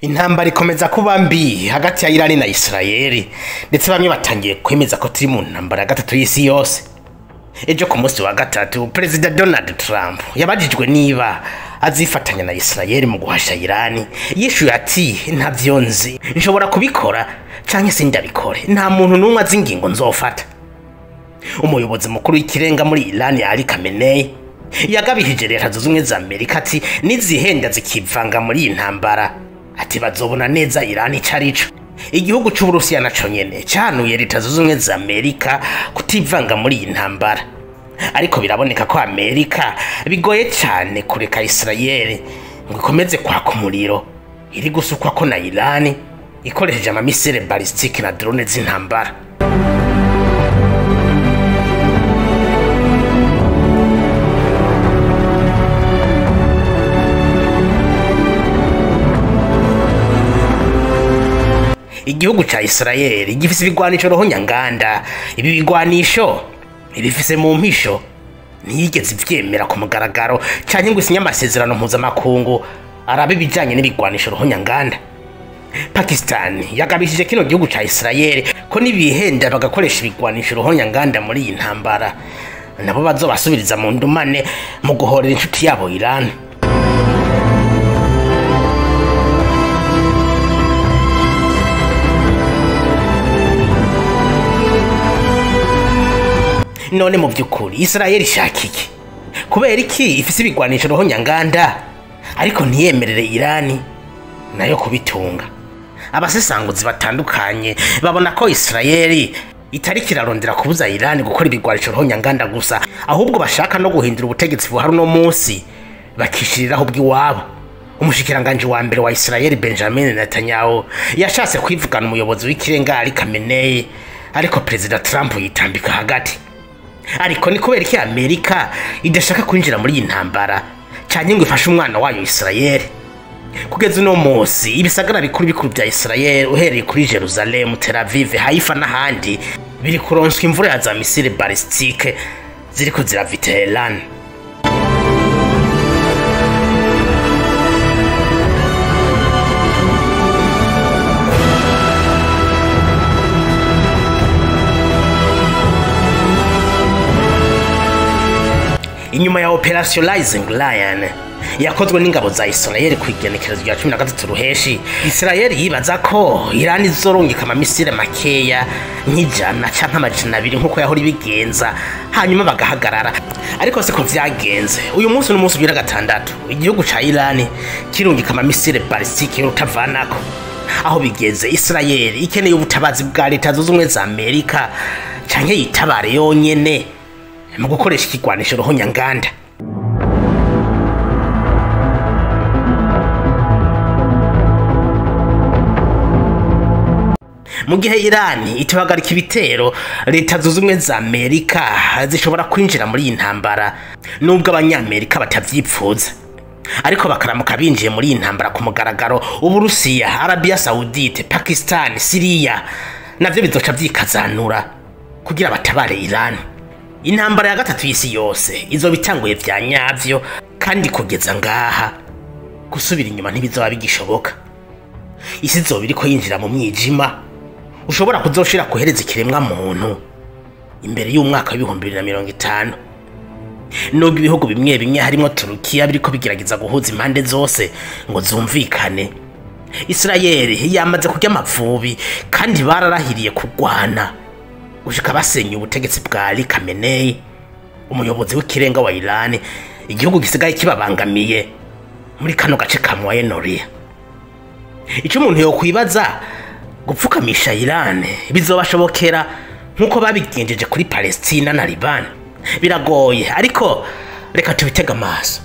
Intambara ikomeza kuba mbi hagati ya Irani na Israeli, ndetse bamwe batangiye kwemeza ko turi mu ntambara ya gatatu y'isi yose. Ejo ku munsi wa gatatu, Perezida Donald Trump yabajijwe niba azifatanya na Israeli mu guhasha Irani. Yishuye ati: "Ntavyo nzi, nshobora kubikora canke sindabikore, nta muntu n'umwe azi ingingo nzofata." Umuyobozi mukuru w'ikirenga muri Irani, Ali Khamenei, yagabishije Leta Zunze Ubumwe za Amerika ati nizihenda zikivanga muri iyi ntambara, ati bazobona neza Irani ico arico. Igihugu c'Uburusiya naco nyene cahanuye Leta Zunze Ubumwe za Amerika kutivanga muri iyi ntambara, ariko biraboneka ko Amerika bigoye cane kureka Israeli ngo ikomeze kwaka umuriro iri gusukwako na Irani ikoresheje amamisire balistike na drone z'intambara. Igihugu ca Israeli gifise ibigwanisho ruhonyanganda. Ibi bigwanisho ibifise mu mpisho, ntiyigeze ivyemera ku mugaragaro canke ngo isinye amasezerano mpuzamakungu araba ibijanye n'ibigwanisho ruhonyanganda. Pakistan yagabishije kino gihugu ca Israeli ko nibihenda bagakoresha ibigwanisho ruhonyanganda muri iyi ntambara, nabo bazobasubiriza mu ndumane mu guhorera inshuti yabo Iran. None mu by'ukuri Israel ishaka iki? Kubera iki ifise ibigwanisho ruhonyanganda ariko ntiyemerere Irani nayo kubitunga? Abasesanguzi batandukanye babona ko Israel itari kirarondera kubuza Irani gukora ibigwanisho ruhonyanganda gusa, ahubwo bashaka no guhindura ubutegetsi buhari uno munsi bakishiriraho bw'iwabo. Umushikiranganji wa mbere wa Israel, Benjamin Netanyahu, yashatse kwivugana umuyobozi w'ikirenga Ali Khamenei, ariko Perezida Trump yitambika hagati. Ariko ni kubera iki Amerika idashaka kwinjira muri iyi ntambara canke ngo ifashe umwana wayo Israel? Kugeza uno munsi, ibisagara bikuru bikuru bya Israel, uhereye kuri Jerusalem, Tel Aviv, Haifa n'ahandi, biri kuronswa imvura ya za misile balistike ziriko zirava i Teheran. Inyuma ya Operation Rising Lion yakozwe n'ingabo za Israel ku igenekerezo rya 13 Ruheshi, Israel yibaza ko Iran izorungika amamisire makeya nk'ijana canke 200 nk'uko yahora ibigenza, hanyuma bagahagarara. Ariko siko vyagenze. Uyu munsi n'umunsi ugira gatandatu, igihugu ca Iran kirungika amamisire balistike y'urutavanako. Aho bigeze, Israel ikeneye ubutabazi bwa Leta Zunze Ubumwe za Amerika canke yitabare yonyene mu gukoresha ikigwanisho ruhonyanganda. Mu gihe Irani itohagarika ibitero, Leta Zunze Ubumwe za Amerika zishobora kwinjira muri iyi ntambara, nubwo Abanyamerika batavyipfuza. Ariko bakaramuka binjiye muri iyi ntambara ku mugaragaro, Uburusiya, Arabia Saudite, Pakistan, Syria navyo bizoca vyikazanura kugira batabare Iran. Intambara ya gatatu y'isi yose izoba itanguye vya nyavyo, kandi kugeza ngaha gusubira inyuma ntibizoba bigishoboka. Isi izoba iriko yinjira mu mwijima ushobora kuzoshira kohereza ikiremwa muntu imbere y'umwaka w'2050. Nubwo ibihugu bimwe bimwe harimo Turukiya biriko bigerageza guhuza impande zose ngo zumvikane, Israel yamaze kurya amapfubi kandi bararahiriye kurwana gushika basenya ubutegetsi bwa Ali Khamenei, umuyobozi w'ikirenga wa Iran, igihugu gisigaye kibabangamiye muri kano gace ka Moyen-Orient. Ico umuntu yokwibaza, gupfukamisha Iran bizobashobokera nkuko babigenjeje kuri Palestina na Liban? Biragoye, ariko reka tubitege amaso.